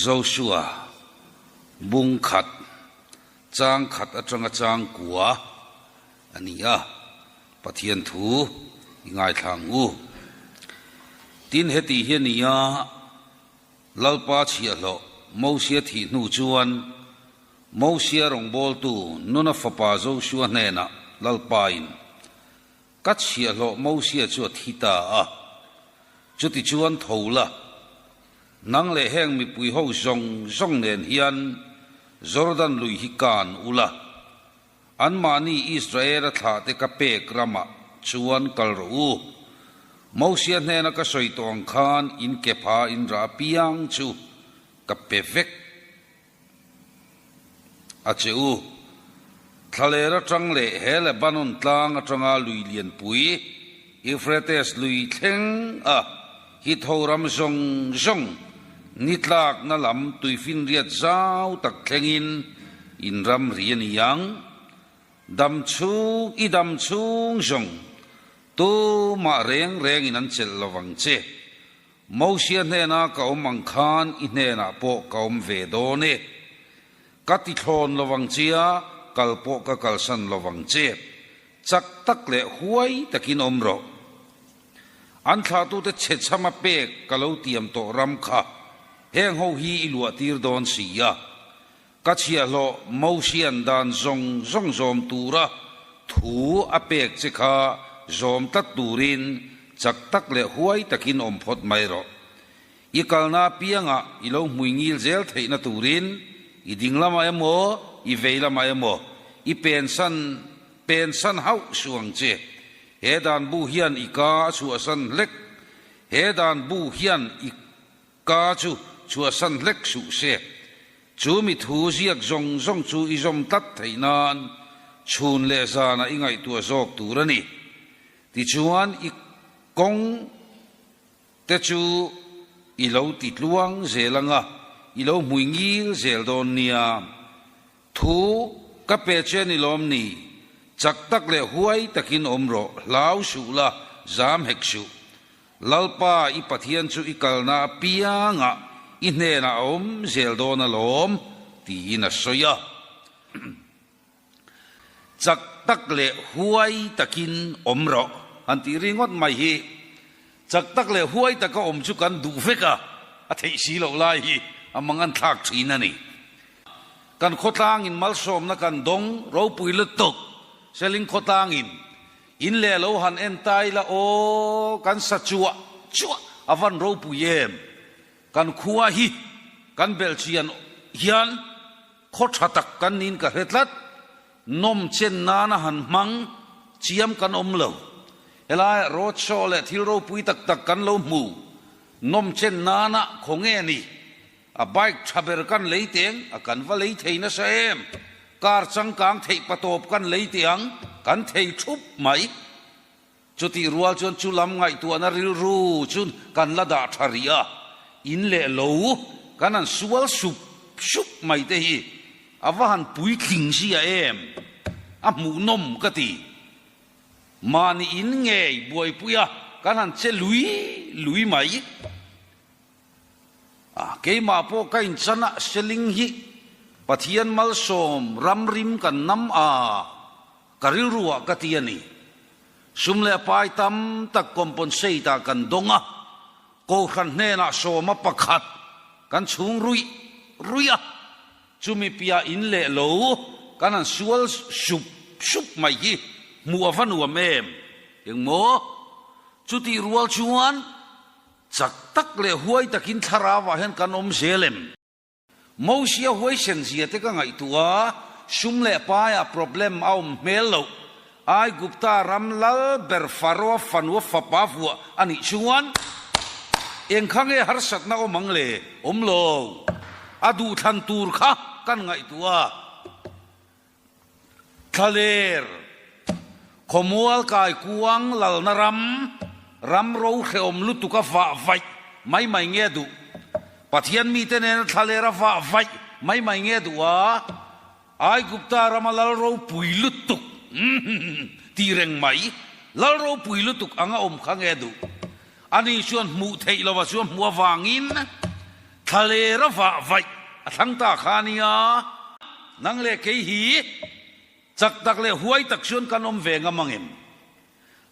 Joshua bung khat, chang khat atanga chang kua a ni a, Pathian thu i ngaithla ang u. Tin, heti hi a ni a, Lalpa chhiahhlawh Mosia thih hnu chuan Mosia rawngbawltu Nuna fapa Joshua hnenah Lalpain, Ka chhiahhlawh Mosia chu a thi ta a, chutichuan tho la, nang leh heng mipui ho zawng zawng nen hian Jordan lui hi kan u la, anmahni Israela thlahte ka pek ramah chuan kal rawh u. Mosia hnena ka sawi tawh ang khan in ke pha in rah apiang chu ka pe vek. A che u. Thlaler atang leh he Lebanon tlang atanga lui lianpui, Euphrates lui thleng a Hitho ram zawng zawng ni tlakna lam tuifinriat zau tak thlengin in ram ri a ni ang. Dam chhung i dam chhung zawng tumah reng rengin an chelh lovang che. Mosia hnena ka awm ang khan i hnenah pawh ka awm ve dawn e. Ka ti thlawn lo vang chia, kal pawh ka kalsan lo vang che. Chak tak leh huai takin awm rawh. An thlahtute chhechhama pek ka lo tiam tawh ram kha heng ho hi i luah tir dawn si a. Ka chhiahhlawh Mosian dan zawng zawng zawm tura thu a pek che kha zawm tlat turin chak tak leh huai takin awm phawt mai rawh. I kalna apiangah i lo hmui ngil zel theihna turin i ding lamah emaw, i vei lamah emaw i pensan pensan hauh suh ang che. He dan bu hian i ka a chhuahsan hlek. He dan bu hian i Ka chu chhuahsan hlek suh se. Chu mi thu ziak zawng zawng chu i zawm tlat theih nan chhun leh zanah i ngaihtuah zawk tur a ni. Tichuan i kawng te chu i lo ti tluang zel ang a, i lo hmui ngil zel dawn nia. Thu ka pe che ni lawm ni? Chak tak leh huai takin awm rawh, hlau suh la, zam hek suh. Lalpa i Pathian chu i kalna apiangah i hnenah a awm zel dawn alawm, tiin a sawi a. Chak tak leh huai takin awm rawh han tih ringawt mai hi chak tak leh huai taka awm chu kan duh vek a, a theih si loh lai hi a mangan thlak thin a ni. Kan khawtlangin malsawmna kan dawng ropui lutuk, Seling khawtlangin In leh lo han en ta ila aw, kan sa chuah chuah a van ropui em? Kan khua hi kan belhchian hian khaw tha tak kan niin ka hre tlat. Nawm chen nana han hmang chiam kan awm lo. Helai road show leh thil ropui tak tak kan lo hmu. Nawm chen nana khaw nge ni? A bike tha ber kan lei teng a kan va lei thei nasa em? Car changkang theih patawp kan lei teh ang, kan thei thup mai. Chutih rual chuan chu lam ngaihtuahna rilru chu kan la dah tha rih a, in leh lo kan han sual sup sup mai te hi a va han puitling zia em? A hmuhnawm ka ti. Mahni in ngei buaipui a kan han che lui lui mai. A, keimah pawh ka inchan a, seling hi Pathian malsawm ramrim kan nam a, ka rilru ah ka ti a ni. Sum leh pai tam tak compensate ah kan dawng a, Kohhran hnenah sawma pakhat kan chhung ruih ruih a, chumi piah in leh lo kan han sual sup sup mai hi hmuh a va nuam em? Engmaw? Chutih rual chuan Chak tak leh huai takin thlarauah hian kan awm zel em? Mosia huaisen zia te ka ngaihtuah a, sum leh paiah problem a awm hmel loh. Aigupta ram lal ber Faroa fanua fapa vuah a nih chuan eng kha nge harsatna awm ang le? Awm lo. A duhthlan tur kha kan ngaihtuah a. Thlaler, khawmual kai kuang lalna ram, ram ro hrehawm lutuk a vah vaih mai mai nge duh? Pathian mite nena thlaler a vah vaih mai mai nge duh a? Aigupta rama lal ropui lutuk tih reng mai, lal ropui lutuk anga awm kha nge duh? Ani chuan hmuh theih lova chuan hmuh avangin. Thlaler a vah vaih a thlang ta kha a nia. Nang leh kei hi chak tak leh huai tak chuan kan awm ve ngam ang em?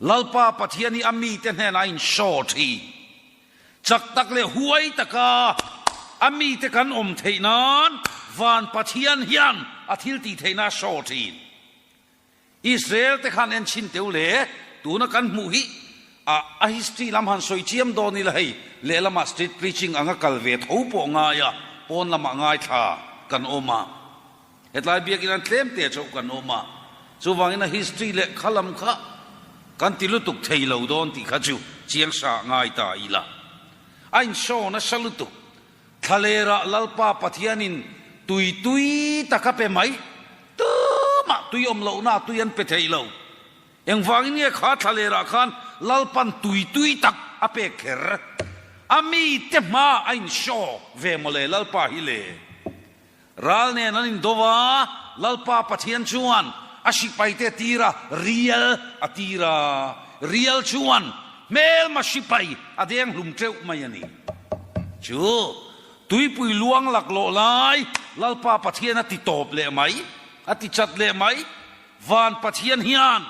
Lalpa Pathian hi a mite hnenah a inshaw thin. Chak tak leh huai taka a mite kan awm theih nan van Pathian hian a thil tih theihna a show thin. Israel te khan en chhin teu le tuna kan hmuh hi a a history lam han sawi chiam dawn ila hei lehlamah street preaching anga kal ve tho pawh ngai a pawn lamah ngaithla kan awm a. Hetlai biakin an tlem te chauh kan awm a, chuvangin a history leh kha lam kha kan ti lutuk thei lo dawn tih kha chu chiang sa ngai ta ila. A inshaw nasa lutuk. Thlalerah Lalpa Pathianin tui tui tak a pe mai. Tumah tui awm lohna tui an pe thei lo. Engvangin nge kha thlalerah khan Lalpan tui tui tak a pek kher? A mite hma a inshaw ve mawle Lalpa hi le. Ral nen an indo a, Lalpa Pathian chuan a sipaite tir a, rial a tir a. Rial chuan hmelma sipai a deng hlum teuh mai a ni. Chu tuipui luang laklawh lai Lalpa Pathian a ti tawp leh mai, a ti chat leh mai. Van Pathian hian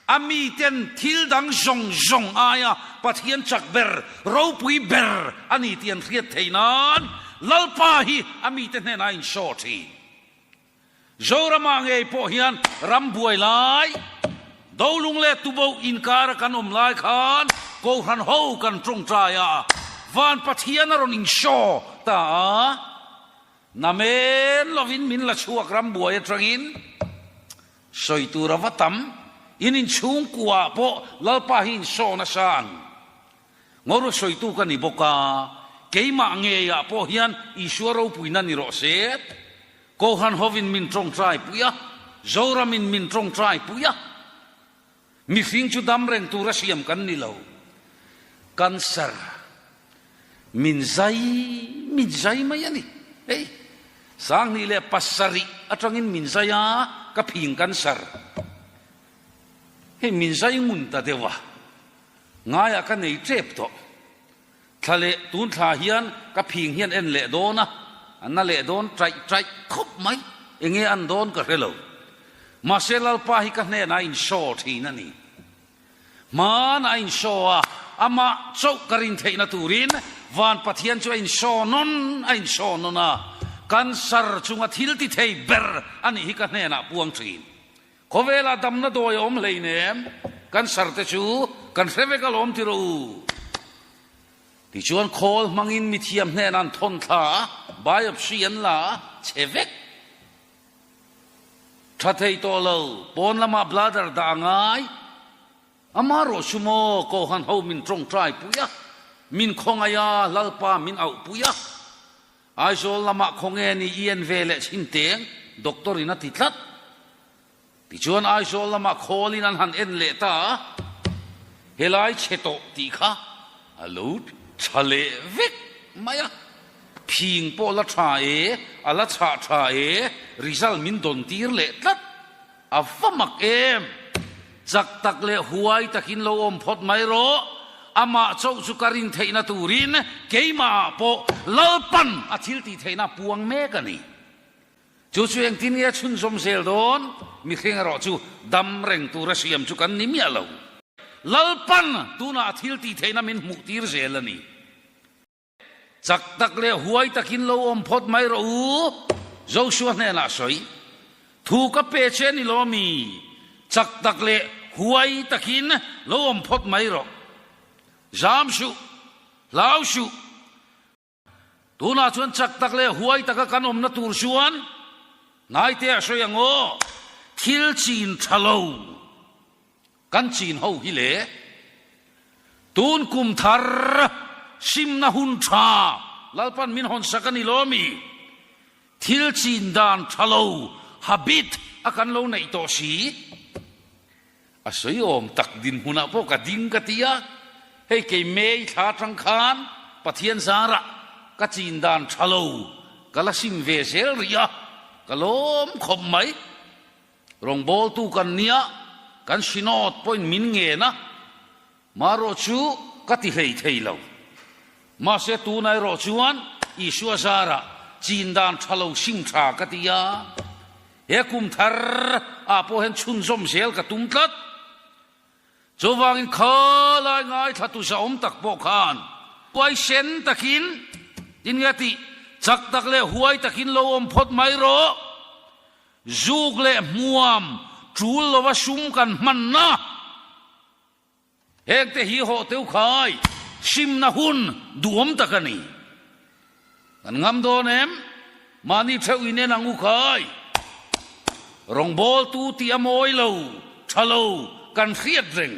a miten thil dang zawng zawng aia Pathian chak ber, ropui ber a ni tih an hriat theih nan Lalpa hi a mite hnenah a inshaw thin. Zoramah ngei pawh hian ram buai lai, Dolung leh Tuboh inkara kan awm lai khan Kohhran ho kan tawngtai a, Van Pathian a rawn inshaw ta a. Namen lovin min la chhuak ram buai atangin sawi tur a va tam. In inchhungkuaah pawh Lalpa hi insaw nasa ang. Ngawr sawitu ka ni bawk a, keimah ngeiah pawh hian Isua ropuina ni rawh se. Kohhran hovin min tawngtai pui a, Zoramin min tawngtai pui a. Mihring chu dam reng tura siam kan ni lo. Cancer min zai min zai mai a ni. Hei, 2007 atangin min zai a, ka phing cancer. Hei min zai ngun ta deuh a, ngaiah ka nei tep tawh. Thla leh tun thla hian ka phing hian en leh dawn a, a na leh dawn taih taih khawp mai. Enge an dawn ka hre lo. Mahse Lalpa hi ka hnenah a inshaw thin a ni. Hmanah a inshaw a, amah chauh ka rin theihna turin Van Pathian chu a inshaw nawn a inshaw nawn a, cancer chunga thil ti thei ber a nih hi ka hnenah puang thin. Khawvelah damna dawi a awm hleinem, cancer te chu kan hre vek alawm ti rawh u. Tichuan khawl hmangin mithiam hnenah an thawn thla a, biopsy an la a, chhe vek. Tha thei tawh lo, pawn lamah bladder dah a ngai. Ama rawh chu maw Kohhran ho min tawngtai pui a, min khawngaih a, Lalpa min auh pui a. Aizawl lamah khawnge ni i en ve leh chhin teng, doctor in a ti tlat. Tichuan Aizawl lamah khawlin an han en leh ta a, helai chhe tawh tih kha a lo tha leh vek mai a, phing pawh la tha e, a la chhah tha e, result min dawn tir leh tlat. A va mak em! Chak tak leh huai takin lo awm phawt mai rawh, amah chauh chu ka rin theihna turin keimahah pawh Lalpan a thil tih theihna puang mek a ni. Chu chu engtin nge chhunzawm zel dawn? Mihring erawh chu dam reng tura siam chu kan ni miah lo. Lalpan tunah a thil tih theihna min hmuh tir zel a ni. Chak tak leh huai takin lo awm phawt mai rawh u, Joshua hnenah sawi. Thu ka pe che a ni lo mi? Chak tak leh huai takin lo awm phawt mai rawh. Zam suh, hlau suh. Tunah chuan chak tak leh huai taka kan awmna tur chuan hnaite a sawi ang aw, thil chin tha lo. Kan chin ho hi le tun kum thar simna hun tha Lalpan min hawn sak a ni lo mi? Thil chin dan tha lo habit a kan lo neih tawh si. A sawi awm tak dinhmunah pawh ka ding ka ti a, hei kei May thla atang khan Pathian zarah ka chin dan tha lo ka la sim ve zel rih a, ka lawm khawp mai. Rawngbawltu kan nia, kan Synod pawhin min ngen a, marawh chu ka ti hlei thei lo. Mahse tunah erawh chuan Isua zarah chin dan tha lo sim tha ka ti a, he kum thar ah pawh hian chhunzawm zel ka tum tlat. Chuvangin khalai ngaithla tu zahawm tak pawh khan huaisen takin tin nge tih chak tak leh huai takin lo awm phawt mai rawh. Zuk leh hmuam tul lova sum kan hmanna hengte hi hawh teu khai simna hun duhawm tak a ni. Kan ngam dawn em? Mahni theuh in en ang u khai. Rawngbawltu tih a mawi lo, tha lo kan hriat reng.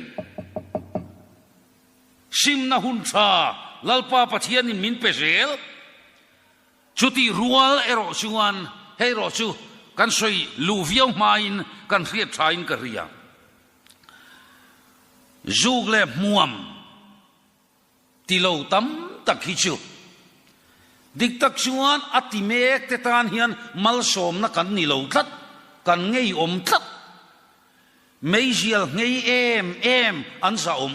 Simna hun tha Lalpa Pathianin min pe zel. Chutih rual erawh chuan hei erawh chu kan sawi luh viau hmain kan hriat thain ka hria. Zuk leh hmuam. Ti lo tam tak hi chu dik tak chuan a ti mek te tan hian malsawmna kan ni lo tlat, kan ngeiawm tlat. Meizial nghei em em an zahawm,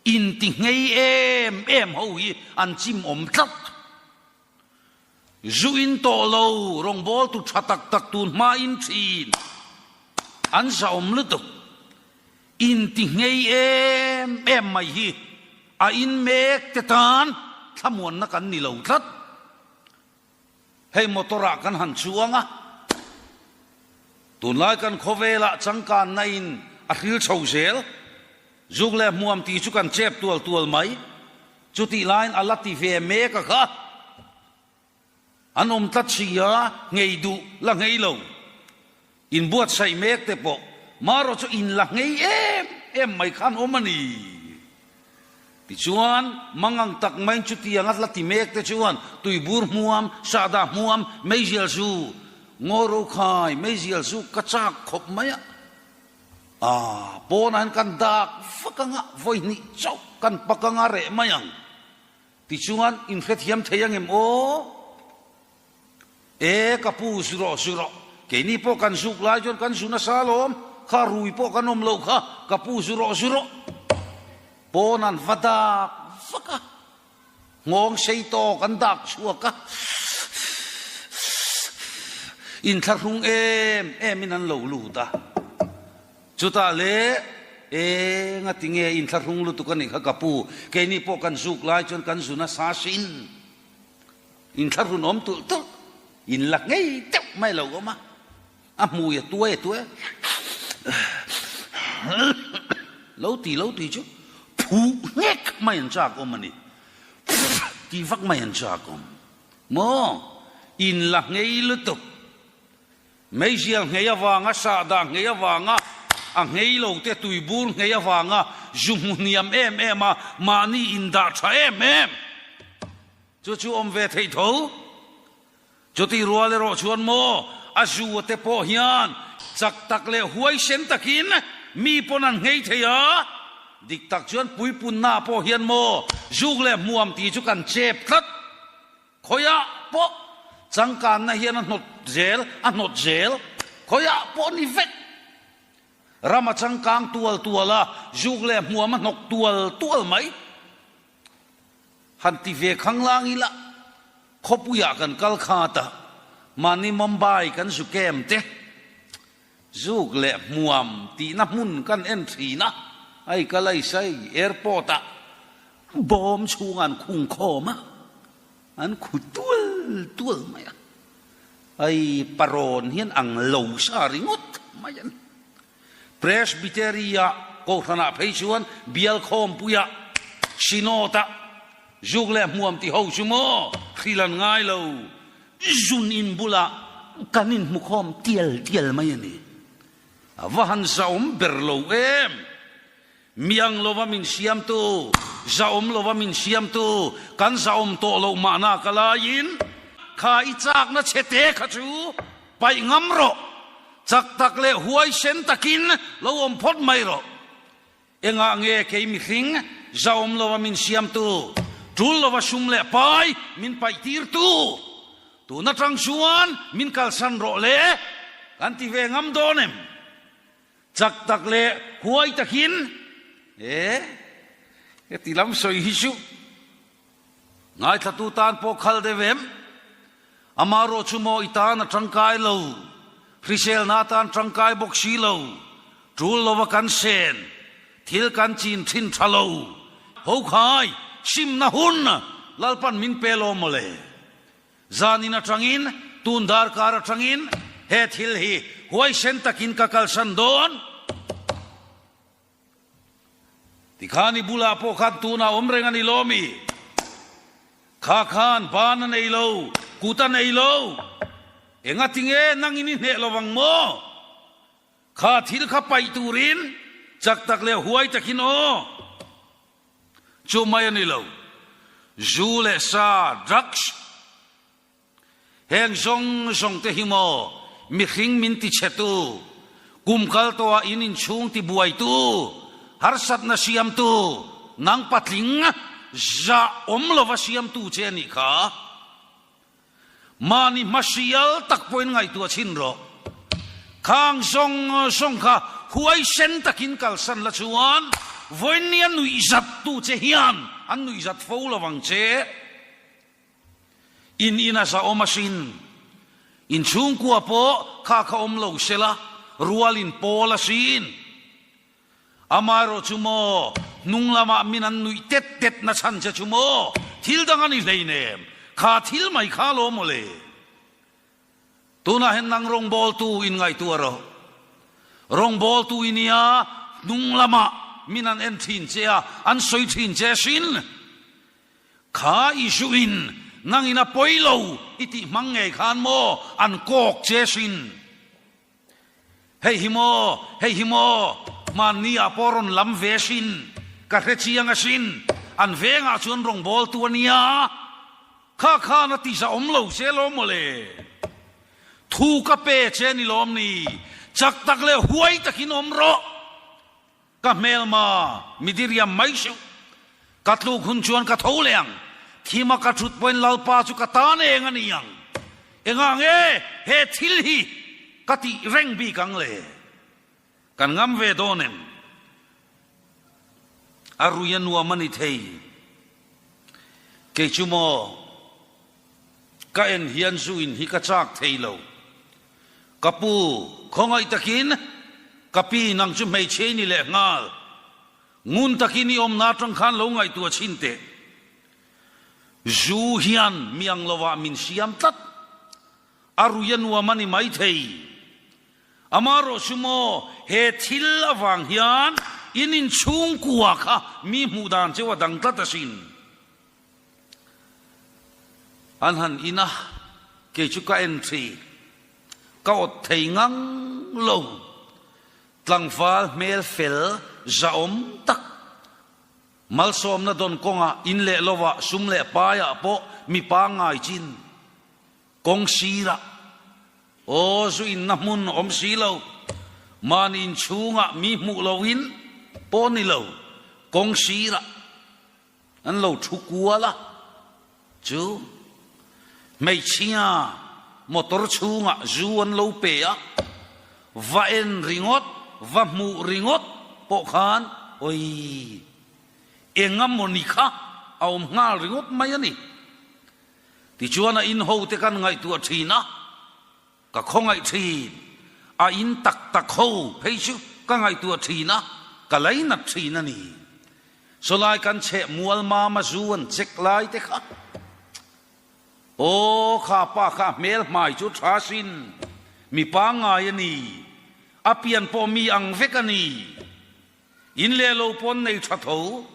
inti nghei em em ho hi an chimawm tlat. Zu in tawh lo rawngbawltu tha tak tak tun hma in thin an zahawm lutuk. Inti nghei em em mai hi a in mek te tan thlamuanna kan ni lo tlat. Hei motor ah kan han chuang a, tunlai kan khawvelah changkanna in a hril chho zel. Zuk leh hmuam tih chu kan chep tual tual mai. Chutih laiin a la ti ve mek a kha. An awm tlat si a, nghei duh la nghei lo. Inbuatsaih mek te pawh marawh chu in la nghei em em mai khan awm a ni. Tichuan, mangang tak maiin chutiang a la ti mek te chuan tuibur hmuam, sahdah hmuam, meizial zu, ngaw rokhai, meizial zu ka chak khawp mai a. Aaa, pawnah hian kan dak vak anga, vawi hnih chauh kan pak anga reh mai ang. Tichuan, inhrethiam thei angem aw? E, ka pu, zu rawh, zu rawh. Keini pawh kan zuk lai chuan kan zu nasa alawm, kha rui pawh kan awm loh kha, ka pu, zu rawh, zu rawh. Pawn an va dak vak a, nghawng sei tawk an dak chhuak a, inthlahrung em emin an lo lut a. Chutah le, Eng a ti nge inthlahrung lutuk a nih kha ka pu, keini pawh kan zuk lai chuan kan zu nasa sin. Inthlahrun awm tulh tulh, in la ngei deuh mai lo awm a, a hmui a tuai a tuai a, lo ti lo ti chu phuh nghek mai an chak awm a ni, ti vak mai an chak awm. Maw? In la ngei lutuk. Meizial nghei avanga, sahdah nghei avanga, a nghei lo te tuibur nghei avanga zu hmu hniam em em a, mahni indah tha em em. Chu chu awm ve thei tho. Chutih rual erawh chuan maw a zu te pawh hian chak tak leh huaisen takin mi pawn an nghei thei a, dik tak chuan puipunna pawh hian maw zuk leh hmuam tih chu kan chep tlat. Khawiah pawh changkanna hian a hnawt zel, a hnawt zel. Khawiah pawh ni vek. Ram a changkang tual tual a, zuk leh hmuam a hnawk tual tual mai. Han ti ve khanglang ila, khawpuiah kan kal khat a, mahni Mumbai kan zu kem te, zuk leh hmuam tihna hmun kan en thin a, hei ka laisai airport ah bawm chhungah an khung khawm a, an khu tual tual mai a, hei parawn hian ang lo sa ringawt mai a ni. Presbytery-ah Kohhranah phei chuan bial khawmpuiah Synod-ah zuk leh hmuam ti ho chu maw hril an ngai lo, zun in bulah kan inhmu khawm tial tial mai a ni. A va han zahawm ber lo em! Miang lova min siamtu, zahawm lova min siamtu, kan zahawm tawh loh mahna ka laiin kha i chakna chhe te kha chu paih ngam rawh, chak tak leh huaisen takin lo awm phawt mai rawh. Engah nge kei mihring zahawm lova min siamtu, tul lova sum leh pai min paih tirtu, tun atang chuan min kalsan rawh le, kan ti ve ngam dawn em? Chak tak leh huai takin e heti lam sawi hi chu Ngaithlatu tan pawh khal deuh em? Amaherawh chu maw i tan a tangkai lo, hriselna atan tangkai bawk si lo, tul lova kan sen, thil kan chin thin tha lo, ho khai, simna hun Lalpan min pe lo mawle. Zanin atangin, tun darkar atangin he thil hi huaisen takin ka kalsan dawn. Tikhan i bulah pawh khan tunah awm reng a ni lo mi? Kha khan ban a nei lo, kut a nei lo. Engati nge nangin i hneh lo vang maw? Kha thil kha paih turin chak tak leh huai takin aw. Chu mai a ni lo. Zu leh sa, drugs, Heng zawng zawng te hi maw mihring min ti chhetu, kum kal tawhah in inchhung ti buaitu, harsatna siamtu, nang patling zah awm lova siamtu che a nih kha. Mahni hmasial tak pawhin ngaihtuah chhin rawh. Khang zawng zawng kha huaisen takin kalsan la chuan vawinia nuihzattu che hian an nuihzat fo lovang che. In in a za awm asin. In chhungkua pawh kha kha awm lo sela, rual in pawl asin. Amaherawh chu maw, hnung lamah min an nuih tet tet na chhan che chu maw, thil dang a ni hleinem, kha thil mai kha lo mawle. Tunah hian nang rawngbawltu in ngaihtuah rawh. Rawngbawltu i nia, hnung lamah min an en thin che a, an sawi thin che asin. Kha Isu in nang in a pawi lo i tih hmang ngei khan maw an kawk che sin. Hei hi maw, hei hi maw, hmanni ah pawh rawn lam ve sin, ka hre chiang asin, an vengah chuan rawngbawltu a nia. Kha khan a tisa awm lo se lawm mawle. Thu ka pe che ni lawm ni, chak tak leh huai takin awm rawh. Ka hmelma mi diriam mai suh. Ka tluk hun chuan ka tho leh ang. Thima ka thut pawhin Lalpa chu ka tan eng a ni ang. Engah nge he thil hi ka tih reng bik ang le? Kan ngam ve dawn em? A rui a nuam a ni thei. Kei chu maw ka en hian zu in hi ka chak thei lo. Ka pu, khawngaih takin ka pi nang chu hmeichhe i ni leh nghal. Ngun takin i awmna atang khan lo ngaihtuah chhin teh. Zu hian mi ang lovah min siam tlat. A rui a nuam a ni maithei. Amaherawh chu maw, he thil avang hian in inchhungkua kha mi hmuh dan cheu a dang tlat asin. An han in a, kei chu ka en thin, ka awt thei ngang lo. Tlangval hmel fel zahawm tak, malsawmna dawn kawngah in leh lovah sum leh paiah pawh mi pangngai chin, kawng sirah aw zu inna hmun awm si lo, mahni inchhungah mi hmuh loin pawh ni lo, kawng sirah An lo thu kual a, chu hmeichhia motor chhungah zu an lo pe a, va en ringawt, va hmuh ringawt pawh khan awii eng emaw ni kha a awm nghal ringawt mai a ni. Tichuan a in hote kan ngaihtuah thin a. Ka khawngaih thin, a in tak tak ho phei chu ka ngaihtuah thin a, ka lainat thin a ni. Sawlai kan chheh mual mama zu an check lai te kha. Aw kha pa kha a hmel hmai chu tha sin, mi pangngai a ni, a pian pawh mi ang vek a ni. In leh lo pawn nei tha tho.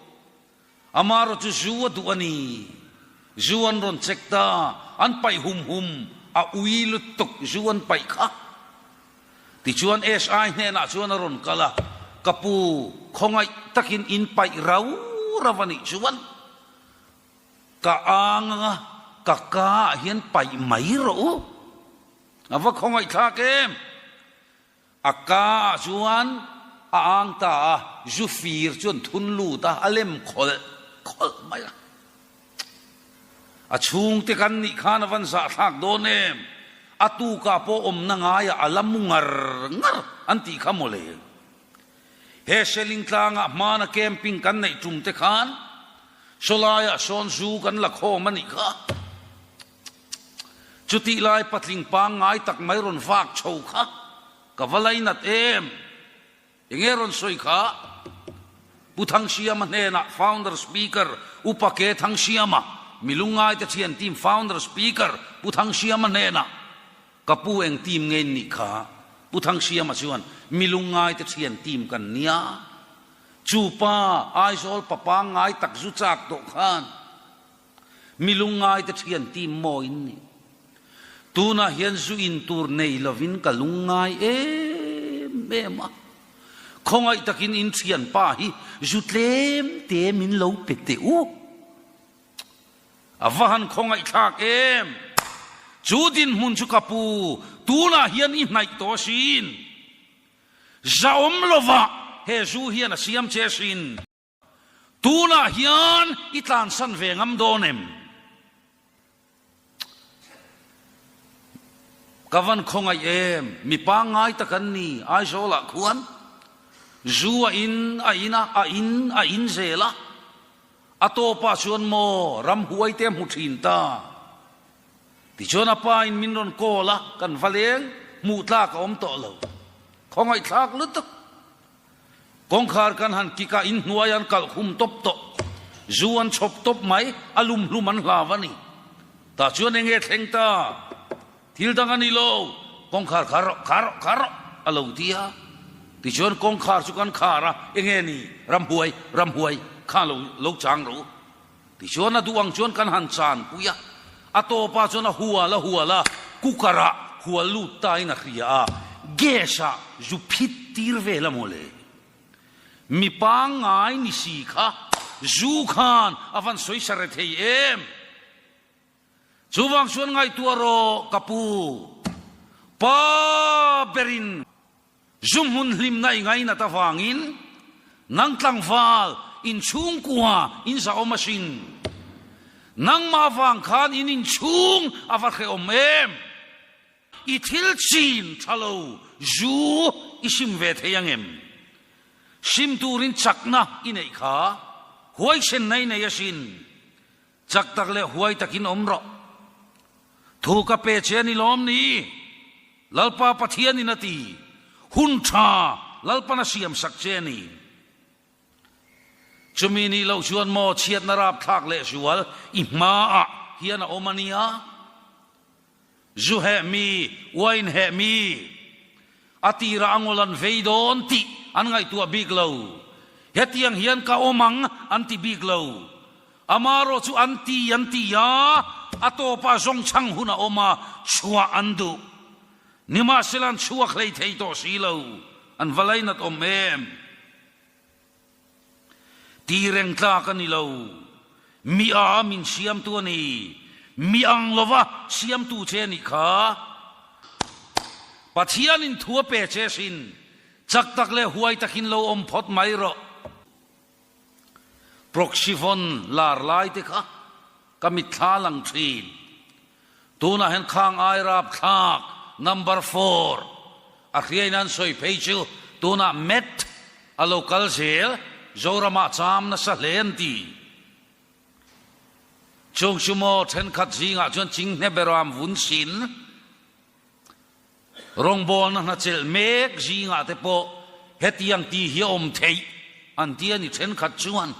Amaherawh chu zu a duh a ni. Zu an rawn check ta, an paih hum hum, a ui lutuk zu an paih kha. Tichuan SI hnenah chuan a rawn kal a, Ka pu, khawngaih takin in paih rau rau a nih chuan ka ang anga ka ka ah hian paih mai rawh u. A va khawngaih thlak em? A ka ah chuan a ang ta a, zu fir chuan thun lut a, a lem khawlh khawlh mai a. A chhungte kan nih khan a van zahthlak dawn em? A tukah pawh awmna ngaiah a la mu ngar ngar an tih kha mawle. He Seling tlangah hmana camping kan neih tum te khan. Sawlaiah sawn zu kan la khawm a nih kha. Chutih lai patling pangngai tak mai rawn vak chho kha ka va lainat em? Enge rawn sawi kha? Pu Thangsiama hnenah Founder Speaker Upa Ke Thangsiama, mi lungngaite thian team Founder Speaker Pu Thangsiama hnenah Ka pu eng team nge in nih kha? Pu Thangsiama chuan mi lungngaite thian team kan nia. Chu pa Aizawl pa pangngai tak zu chak tawh khan mi lungngaite thian team maw in nih? Tunah hian zu in tur nei lovin ka lungngai em em a, khawngaih takin in thianpa hi zu tlem te min lo pe teh u. A va han khawngaihthlak em! Chu dinhmun chu ka pu, tunah hian i hnaih tawh asin. Zahawm lovah he zu hian a siam che asin. Tunah hian i tlansan ve ngam dawn em? Ka van khawngaih em? Mi pangngai tak an ni, Aizawlah khuan zu a in a in a, a in a in zel a, a tawpah chuan maw ramhuai te a hmu thin ta. Tichuan a pa in min rawn call a, kan va leng, hmuh tlak a awm tawh lo. Khawngaihthlak lutuk. Kawngkhar kan han kik a, inhnuai an kalh khum tawp tawh. Zu an chhawp tawp mai, a lum hlum an hlau a ni. Tah chuan eng nge thleng ta? Thil dang a ni lo, kawngkhar khar rawh, khar rawh, khar rawh a lo ti a. Tichuan kawngkhar chu kan khar a, eng nge ni? Ramhuai, ramhuai kha lo lo chang rawh u. Tichuan a duh ang chuan kan han chan pui a, a tawpah chuan a hual a hual a, cooker ah hual lut ta in a hria a, gas ah zu phit tir vel a mawle. Mi pangngai ni si kha zu khan a van sawi sa re thei em? Chuvang chuan ngaihtuah rawh ka pu, pa berin Zu hmun hlimna i ngainat avangin nang tlangval inchhungkua in zahawm asin. Nangmah avang khan in inchhung a va hrehawm em? I thil chin tha lo zu i sim ve thei ang em? Sim turin chakna i neih kha huaisenna i nei asin. Chak tak leh huai takin awm rawh. Thu ka pe che a ni lawm ni? Lalpa Pathianin a ti. Hun tha Lalpan a siam sak che a ni. Chumi nih loh chuan maw chhiatna rapthlak leh zual i hmaah hian a awm a nia. Zu heh mi, wine heh mi, a tirah a ngawl an vei dawn tih an ngaihtuah bik lo. Hetiang hian ka awm ang an ti bik lo. Amarawh chu an ti an ti a, a tawpah zawngchhang hun a awm a, chhuah an duh. Nimahsela an chhuak hlei thei tawh si lo, an va lainat awm em? Ti reng tlak a ni lo. Mi a min siamtu a ni. Mi ang lova siamtu che a nih kha. Pathianin thu a pe che sin. Chak tak leh huai takin lo awm phawt mai rawh. Proxyvon lar lai te kha ka mitthla lang thin. Tunah hian khang ai rapthlak number four a hriain an sawi phei chu tunah Met a lo kal zel Zoramah cham nasa hle an ti. Chung chu maw thenkhat zingah chuan Chinghne Beram vun sin rawngbawlna hnachelh mek zingah te pawh hetiang ti hi a awm theih an ti a ni thenkhat chuan.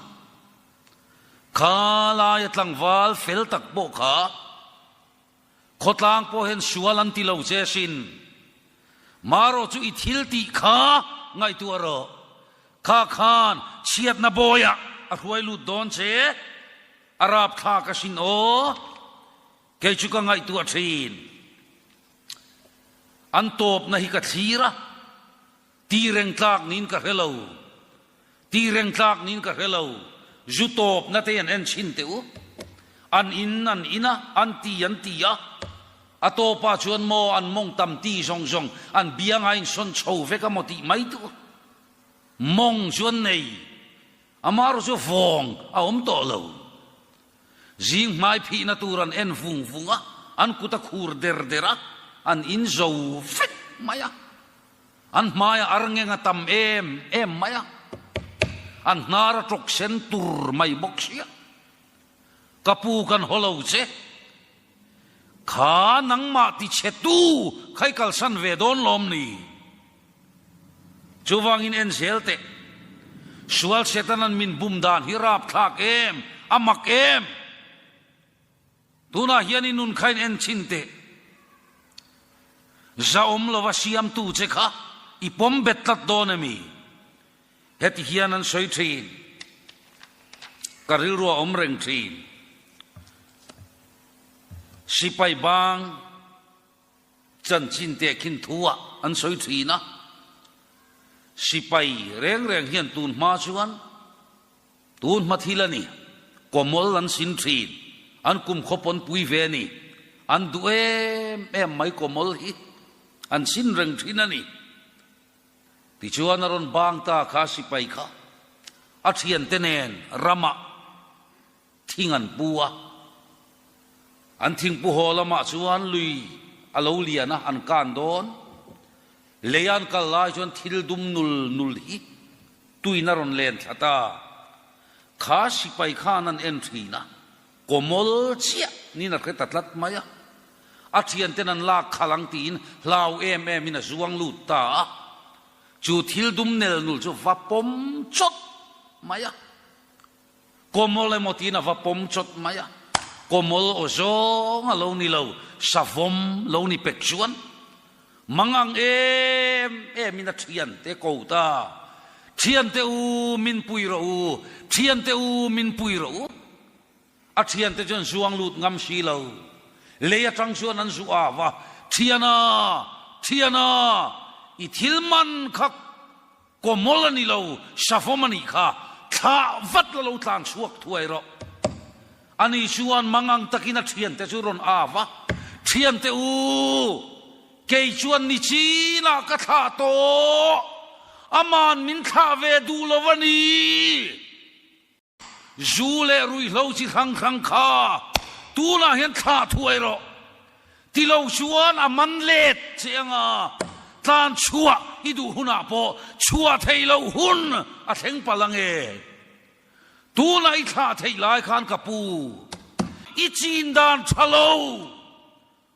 Kha laia tlangval fel tak pawh kha khawtlang pawh hian sual an ti lo che sin. Marawh chu i thil tih kha ngaihtuah rawh. Kha khan chhiatna bawiah a hruai lut dawn che, a rapthlak asin aw. Kei chu ka ngaihtuah thin. An tawpna hi ka thlir a. Ti reng tlak niin ka hre lo. Ti reng tlak niin ka hre lo. Zu tawpna te an en chhin teh u. An in an in a, an ti an ti a. A tawpah chuan maw an mawng tam ti zawng zawng an bianga insawn chho vek a maw tih mai tur. Mawng chu an nei. Amaherawh chu vawng a awm tawh lo. Zing hmai phihna tur an en vung vung a, an kut a khur der der a, an in zo vek mai a. An hmaiah arngeng a tam em em mai a, an hnar a tawk sen tur mai bawk sia. Ka pu kan haw lo che. Kha nangmah ti chhe tu kha i kalsan ve dawn lawm ni? Chuvangin en zel teh. Sual Setanan min bum dan hi rapthlak em? A mak em? Tunah hian i nun kha in en chhin teh. Zahawm lova siamtu che kha i pawm bet tlat dawn emi? Heti hian an sawi thin. Ka rilru a awm reng thin. Sipai bang chanchin teh khin thu ah an sawi thin a. Sipai reng reng hian tun hma chuan tun hma thil a ni. Kawmawl an sin thin. An kum khaw pawn pui ve a ni. An duh em em mai kawmawl hi. An sin reng thin a ni. Tichuan a rawn bang ta kha sipai kha a thiante nen ramah thing an pu a, an thingpu haw lamah chuan lui a lo lian a, an kan dawn. Lei an kal lai chuan thil dum nul nul hi tuin a rawn len thla ta. Kha sipai khan an en thin a, Kawmawl chiah niin a hre ta tlat mai a, a thianten an lak khalh ang tiin hlau em em in a zuang lut ta a, chu thil dum nel nul chu va pawm chawt mai a, kawmawl emaw tiin a va pawm chawt mai a, kawmawl aw zawng a lo ni lo, savawm lo ni pek chuan mangang em em in a thiante ko ta, Thiante u min pui rawh u, thiante u min pui rawh u. A thiante chuan zuang lut ngam si lo. Lei atang chuan an zu av a, Thiana! Thiana! I thil man kha kawmawl a ni lo, savawm a nih kha, thlah vat la lo tlan chhuak thuai rawh. Ani chuan mangang takin a thiante chu rawn av a, Thiante u! Kei chuan ni chinah ka thlah tawh, aman min thlah ve duh lo a ni. Zu leh ruihhlo chi hrang hrang kha tunah hian thlah thuai rawh. Ti lo chuan a man let che anga tlan chhuah i duh hunah pawh chhuah theih loh hun a thleng palh ange. Tunah i thlah theih lai khan ka pu i chin dan tha lo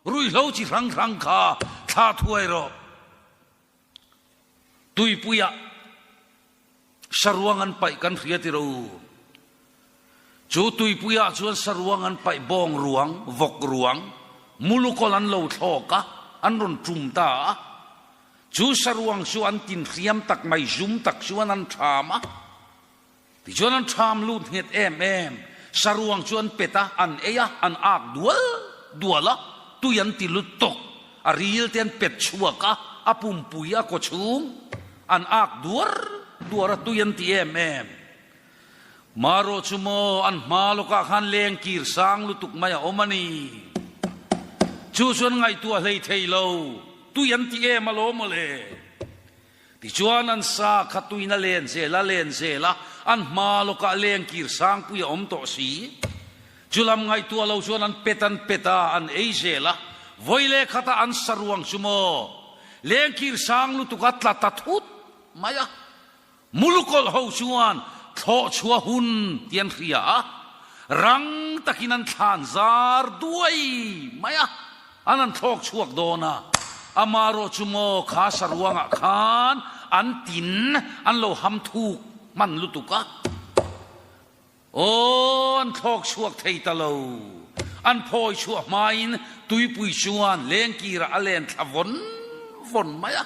ruihhlo chi hrang hrang kha thlah thuai rawh. Tuipuiah saruang an paih kan hria ti ro. Chu tuipuiah chuan saruang an paih bawng ruang, vawk ruang, mulukawl an lo thlawk a, an rawn tum ta a. Chu saruang chu an tin hriam tak mai, zum tak chuan an tham a. Tichuan an tham lut nghet em em. Saruang chu an pet a, an ei a, an ak dual dual a, tui an ti lut tawk. A ril te an pet chhuak a, a pumpui a kaw chhung an ak duar duar a, tui an ti em em. Marawh chu maw an hma lawkah khan leng kir sang lutuk mai a awm a ni. Chu chuan ngaihtuah hlei thei lo, tui an ti em alawm mawle. Tichuan an sa kha tuin a len zel a len zel a, an hma lawkah lengkir sangpui a awm tawh si. Chulam ngaihtuah lo chuan an pet an pet a, an ei zel a, vawi leh khatah an sa ruang chu maw lengkir sang lutuk a tla ta thut mai a. Mulukawlh ho chuan thlawh chhuah hun tih an hria a, rang takin an thlan zar duai mai a. An an thlawk chhuak dawn a, amarawh chu maw kha saruangah khan an tin an lo ham thuk hman lutuk a, aw an thlawk chhuak thei ta lo, an phawi chhuah hmain tuipui chuan lengkirah a len thla vawn vawn mai a,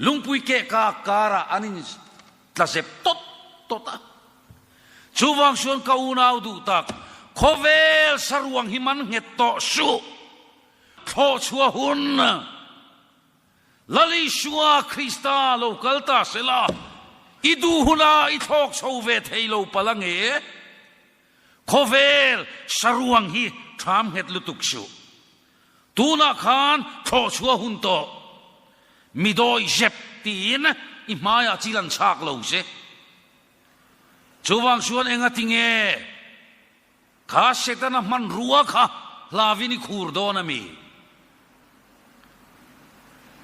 lungpui keh kak karah an in tla zep tawt tawt a. Chuvang chuan ka unau duh tak, khawvel saruang hi man nghet tawh suh. Thlawh chhuah hun Lal Isua Krista lo kal ta sela, i duh hunah i thlawk chho ve thei lo palh ange. Khawvel saruang hi ṭham nghet lutuk suh. Tunah khan thlawh chhuah hun tawh. Mi dawi zep tiin i hmaiah chil an chhak lo che. Chuvang chuan enga tinge kha Setana hmanrua kha hlavin i khur dawn a mi?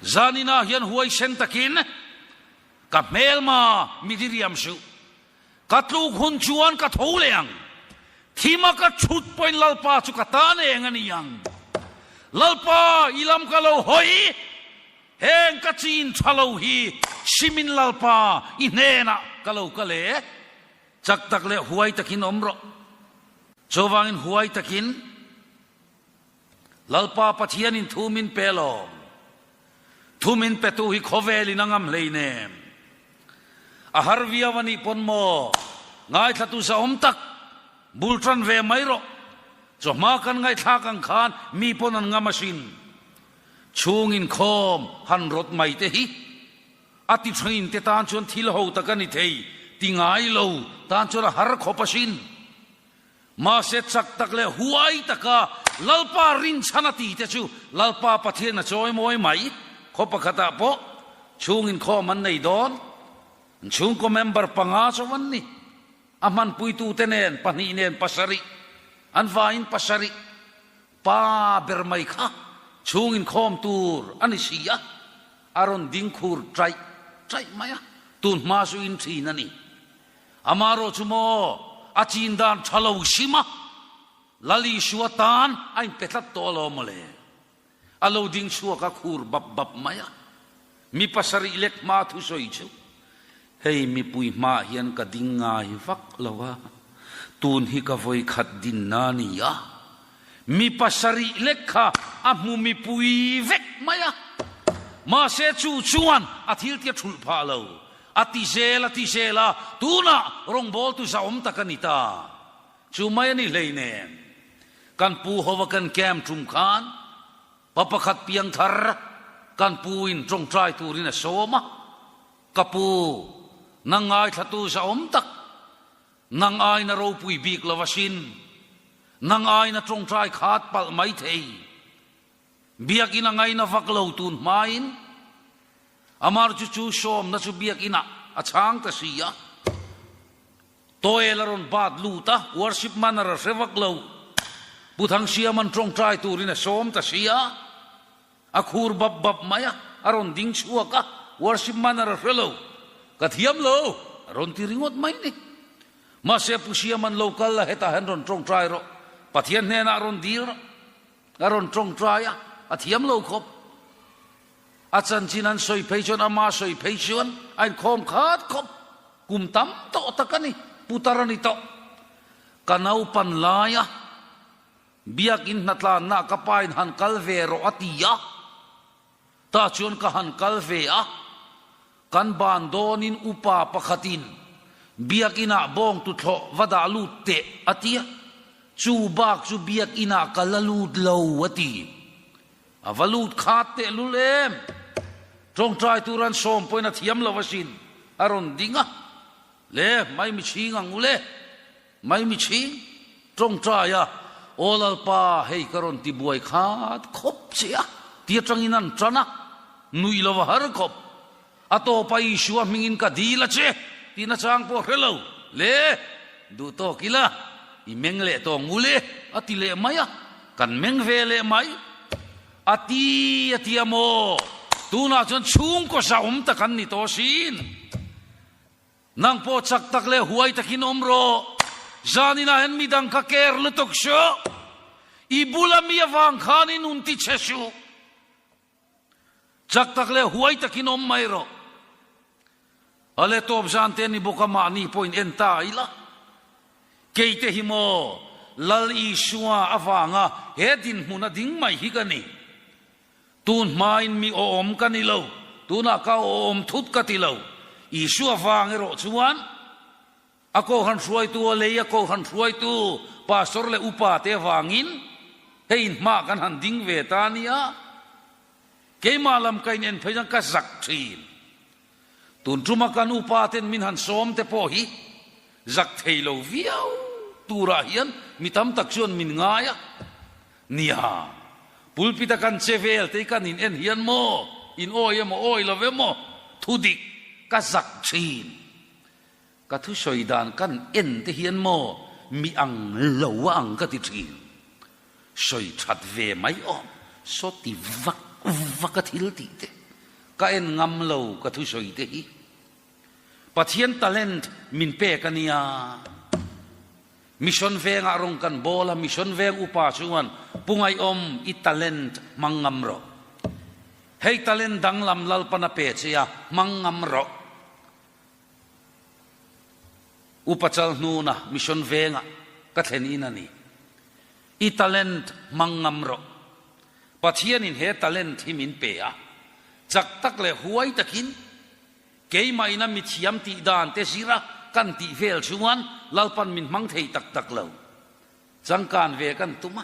Zaninah hian huaisen takin ka hmelma mi diriam suh. Ka tluk hun chuan ka tho leh ang. Thima ka thut pawhin Lalpa chu ka tan eng a ni ang. Lalpa, i lam ka lo hawi, heng ka chin tha lo hi simin Lalpa i hnenah ka lo kal e. Chak tak leh huai takin awm rawh. Chuvangin huai takin Lalpa Pathianin thu min pe lawm. Thu min petu hi khawvelin a ngam hleinem. A har viau a nih pawn maw? Ngaithlatu zahawm tak, bul tan ve mai rawh. Chawhma kan ngaihthlak ang khan mi pawn an ngam asin. Chhung inkhawm han rawt mai te hi a ti thin te tan chuan thil ho tak a ni thei ti ngai lo tan chuan a har khawp asin. Mahse chak tak leh huai taka Lalpa rinchhan a ti te chu Lalpa Pathian a chawi mawi mai. Khaw pakhatah pawh chhung inkhawm an nei dawn. An chhungkaw member panga chauh an ni. A hmanpuitute nen pahnih nen pasarih, an vaiin pasarih pa ber mai kha chhung inkhawm tur a ni si a, a rawn ding khur chaih chaih mai a, tun hma chu in thin a ni. Amaherawh chu maw a chin dan tha lo hrim a, Lal Isua tan a inpe tlat tawh alawm mawle. A lo ding chhuak a khur bap bap mai a, mi pasarih lek hma thusawi chu, Hei mipui hmaah hian ka ding ngai vak lo a, tun hi ka vawi khat dinna a ni a. Mi pasarih lek kha a hmu mipui vek mai a, mahse chu chuan a thil tia thulh phah lo. A ti zel a ti zel a, tunah rawngbawltu zahawm tak a ni ta. Chu mai a ni hleinem. Kan pu hova kan camp tum khan pa pakhat piangthar kan pu in tawngtai turin a sawm a, Ka pu, nang ngaithlatu zahawm tak, nang aina ropui bik lo asin, nang aina tawngtai khat palh mai thei. Biakinn a ngaina vak lo tun hmain Amar chu chu sawmna chu biakinah a chhang ta si a. Toel a rawn bat lut a, worship manner a hre vak lo. Pu Thangsiaman tawngtai turin a sawm ta si a, a khur bap bap mai a, a rawn ding chhuak a, worship manner a hre lo. Ka thiam lo, a rawn ti ringawt mai ni. Mahse Pu Siaman lo kal la hetah hian rawn tawngtai rawh, Pathian hnenah rawn dil rawh. A rawn tawngtai a, a thiam lo khawp. A chanchin an sawi phei chuan ama sawi phei chuan a inkhawm khat khawp. Kum tam tawh tak a ni, putar a ni tawh. Ka naupan laia biakin hnatlanna ka pain han kal ve rawh a ti a, tah chuan ka han kal ve a, kan ban dawnin upa pakhatin biakinah bawng tuthlawh va dah lut teh a ti a, chu bak chu biakinah ka la lut lo a ti. A va lut khat tehlul em? Tawngtai tur an sawm pawhin a thiam lo asin, a rawn ding a. Le, mai mi chhing ang u le, mai mi chhing, tawngtai a, Aw Lalpa, hei ka rawn ti buai khat khawp che a, ti atangin an tan a, nuih lo a har khawp. A tawpa Isua hmingin ka dil a che, tih nachang pawh hre lo. Le, duh tawk ila, i meng leh tawh ang u le, a ti leh mai a, kan meng ve leh mai. A ti a ti a maw? Tunah chuan chhungkaw zahawm tak an ni tawh asin. Nang pawh chak tak leh huai takin awm rawh. Zaninah hian midang kha care lutuk suh. I bula mi avang khan i nun ti chhe suh. Chak tak leh huai takin awm mai rawh. A le tawp zan te ni bawk a mahni pawhin en ta ila. Keite hi maw Lal Isua avanga he dinhmun a ding mai hi ka ni. Tun hmain mi awm ka ni lo, tunah ka awm thut ka ti lo. Isua vang erawh chuan A kohhran hruaitu a lei a kohhran hruaitu pastor leh upa te avangin hei inhma kan han ding ve ta a nia. Keimah lam ka inen phei chuan ka zak thin. Tun tuma kan upa ten min han sawm te pawh hi zak thei lo viau turah hian mi tam tak chuan min ngai a. Nia, pulpit a kan che vel te hi kan in en hian maw in awi emaw awi lo emaw thudik ka zak thin. Ka thusawi dan kan en te hian maw mi ang lo a ang ka ti thin. Sawi that ve mai awm, saw ti vak vak a thil tih te ka en ngam lo ka thusawi te hi. Pathian talent min pek a nia. Mission vengah rawng kan bawl a, Mission veng upa chuan, Pu Ngaihawm, i talent hmang ngam rawh. Hei talent danglam Lalpan a pe che a, hmang ngam rawh. Upa chal hnuna Mission vengah ka thlen in a ni. I talent hmang ngam rawh. Pathianin he talent hi min pe a, chak tak leh huai takin keimah ina mithiam tih dan te zira kan tih vel chuan Lalpan min hmang thei tak tak lo. Changkan ve kan tum a.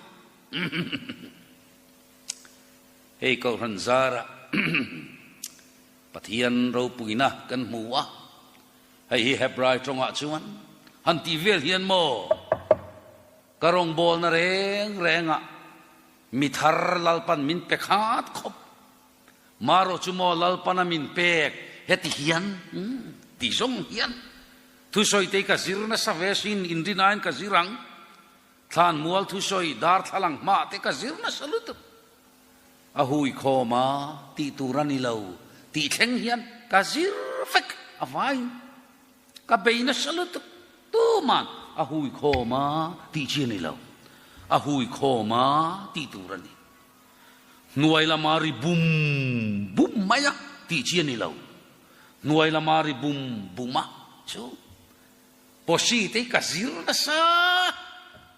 Hei Kohhran zara Pathian ropuina kan hmu a, hei hi Hebrai tawngah chuan han tih vel hian maw ka rawngbawlna reng rengah Mi thar Lalpan min pe khat khawp. Marawh chu maw Lalpana min pek heti hian ti zawng hian thusawi te hi ka zir nasa ve sin inrinain ka zir ang. Thlanmual thusawi darthlalang hmah te ka zir nasa lutuk. A hui khawm a tih tur a ni lo tih thleng hian ka zir vek a vaiin Ka bei nasa lutuk tuman a hui khawm a tih chi a ni lo, a hui khawm a tih tur a ni. Hnuai lama ri bum bum mai a tih chi a ni lo, hnuai lama ri bum bum a chu Posi te hi ka zir nasa,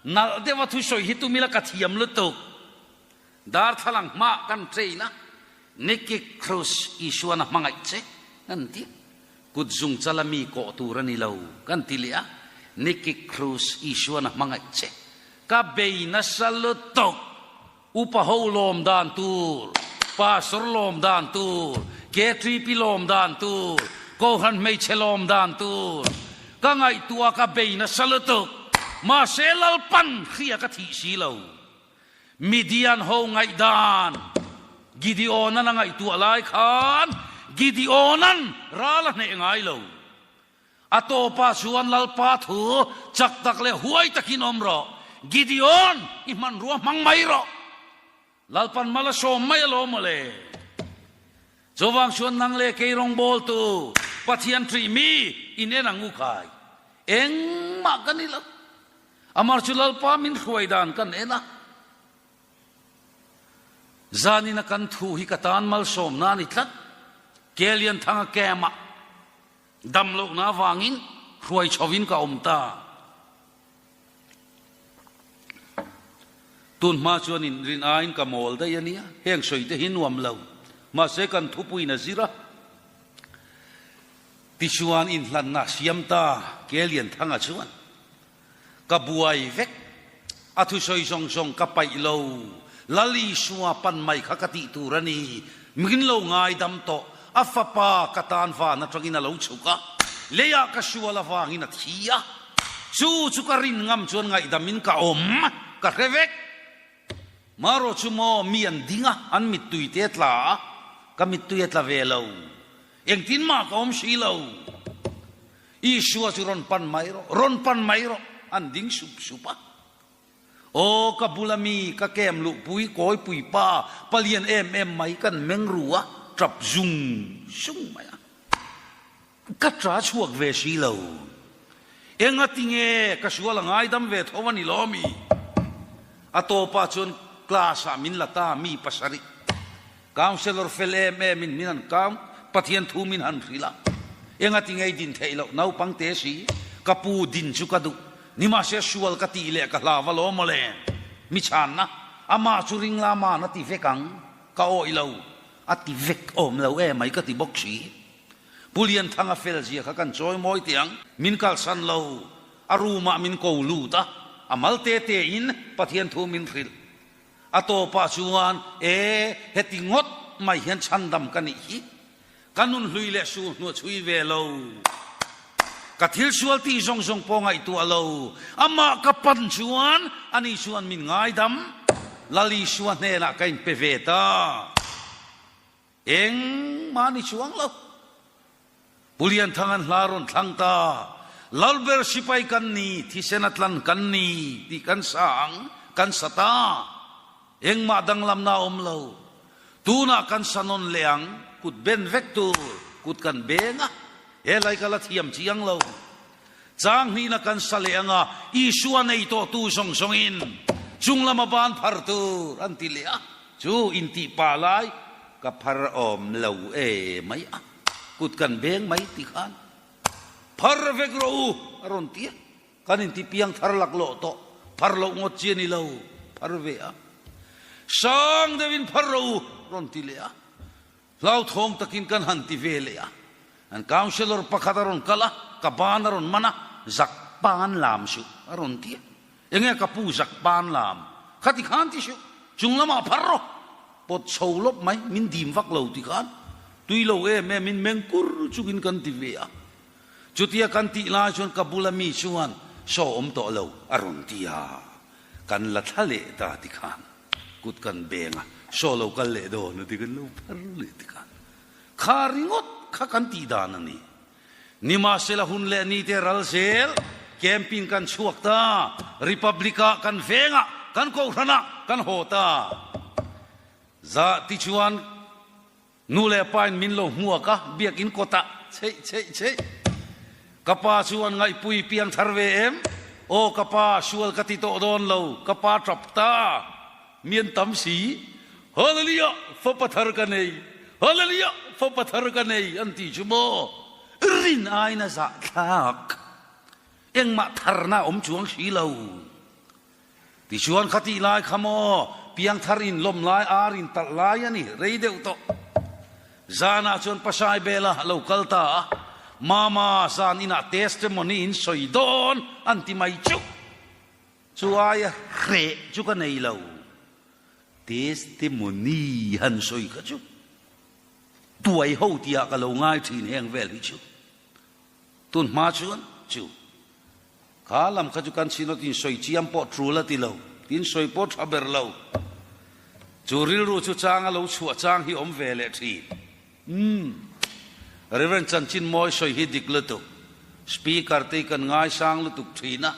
nalh deuh a thusawi hi tumila ka thiam lutuk. Darthlalang hmaah kan train a, Nicky Cruz Isuan a hmangaih che kan ti. Kut zung chala mi kawh tur a ni lo kan ti leh a, Nicky Cruz Isuan a hmangaih che. Ka bei nasa lutuk, upa ho lawm dan tur, pastor lawm dan tur, KTP lawm dan tur, Kohhran hmeichhe lawm dan tur. Ka ngaihtuah ka bei nasa lutuk, mahse Lalpan hria ka thih si lo. Midian ho ngaihdan Gideonan a ngaihtuah lai khan Gideonan ral a hneh ngai lo. A tawpah chuan Lalpa thu chak tak leh huai takin awm rawh. Gideon, i hmanrua hmang mai rawh. Lalpan mal a sawm mai alawm mawle. Chuvang chuan nang leh kei rawngbawltu Pathian ṭih mi in en ang u khai. Engmah ka ni lo. Amar chu Lalpa min hruai dan kan en a, zanin a kan thu hi ka tan malsawmna a ni tlat. Kelianthanga camp ah dam lohna avangin hruai chhovin ka awm ta. Tun hma chuan in rin aiin ka mawl daih a nia, heng sawi te hi nuam lo. Mahse kan thupuiin a zir a. Tichuan inhlanna siam ta Kelianthanga chuan, Ka buai vek, a thusawi zawng zawng ka paih lo, Lal Isua pan mai kha ka tih tur a ni, min lo ngaidam tawh, a fapa ka tan van atangin a lo chhuk a, leiah ka sual avangin a thi a, chu chu ka rin ngam chuan ngaihdamin ka awm, ka hre vek. Marawh chu maw mi an ding a, an mittui te a tla a, ka mittui a tla ve lo. Engtin mah ka awm si lo. Isua chu rawn pan mai rawh, rawn pan mai rawh, an ding sup sup a. Aw, ka bula mi, ka kem luhpui, kawipui pa, palian em em mai kan meng ru a, tap zung zung mai a. Ka ta chhuak ve si lo. Engati nge ka sual a ngaidam ve tho a ni lo mi? A tawpah chuan class ah min la ta mi pasarih. Counsellor fel em em in min han count, Pathian thu min han hrilh a. Engati nge i din theih loh naupang te si? Ka pu din chu ka duh. Nimahse sual ka tih leh ka hlau a lo mawle. Mi chhanna, amah chu ring la man a ti vek ang. Ka awih lo. A ti vek awm lo emai ka ti bawk si. Pu Lianthanga fel zia kha kan chawi mawi teh ang. Min kalsan lo, a room ah min ko lut a, a mal te te in Pathian thu min hrilh. A tawpah chuan, E, heti ngawt mai hian chhandam ka nih hi. Ka nun hlui leh sur hnuah chhui ve lo. Ka thil sual tih zawng zawng pawh ngaihtuah lo. Amah ka pan chuan ani chuan min ngaidam. Lal Isua hnenah ka inpe ve ta. Engmah ni chuang lo. Pu Lianthang an hla rawn thlang ta. Lalber sipai kan ni, thisen a tlan kan ni tih kan sa ang, kan sa ta. Engmah danglamna a awm lo. Tunah kan sa nawn leh ang, kut ben vek tur, kut kan beng a, he lai ka la thiam chiang lo. Chang hnihna kan sa leh anga Isua nei tawhtu zawng zawngin chung lama ban phar tur an ti leh a, chu intih pa lai ka phar awm lo e mai a, kut kan beng mai ti khan phar vek rawh u a rawn ti a, kan inti piang thar laklawh tawh phar loh ngawt chi a ni lo, phar ve a, sang deuhin phar rawh u rawn ti leh a. Hlauthawng takin kan han ti ve leh a, an councillor pakhat a rawn kal a, ka ban a rawn man a, zak pan lam suh a rawn ti a, enge ka pu zak pan lam kha ti khan ti suh, chung lamah phar rawh, pawt chho lawp mai, min dim vak lo ti khan tui lo em em in meng kur chungin kan ti ve a, chutia kan tih lai chuan ka bula mi chuan saw awm tawh lo a rawn ti a, kan la thla leh ta ti khan. Kut kan beng a, saw lo kal leh dawn a ti kan lo phar leh tik a, kha ringawt kha kan tih dan a ni. Nimahsela hun leh ni te ral zel, camping kan chhuak ta, Republic ah kan veng a, kan kohhran ah kan haw ta. Zah tichuan Nu leh pa in min lo hmuak a, biakin kawtah cheih cheih cheih. Ka pa chu an ngaihpui piang thar ve em? Aw ka pa, sual ka ti tawh dawn lo, ka pa tap ta. Mi an tam si. Hallelujah, fapa thar ka nei. Hallelujah, fapa thar ka nei an ti chu maw? Rin aiin a zahthlak. Engmah tharna a awm chuang si lo. Tichuan kha tih lai kha maw, piangthar in lawm lai, ar in talh lai a ni, rei deuh tawh. Zanah chuan Pasai Bela a lo kal ta a, Mama, zan inah testimony in sawi dawn an ti mai chu. Chu aia hreh chu ka nei lo. Testimony han sawi kha chu tuai ho tihah ka lo ngai thin heng vel hi chu. Tun hma chuan chu kha lam kha chu kan synod in sawi chiam pawh tul a ti lo, tin sawi pawh tha ber lo. Chu rilru chu chang a lo chhuah chang hi awm ve leh thin. Umm. Reverend Chanchin Mawi sawi hi dik lutuk. Speaker te hi kan ngaisang lutuk thin a.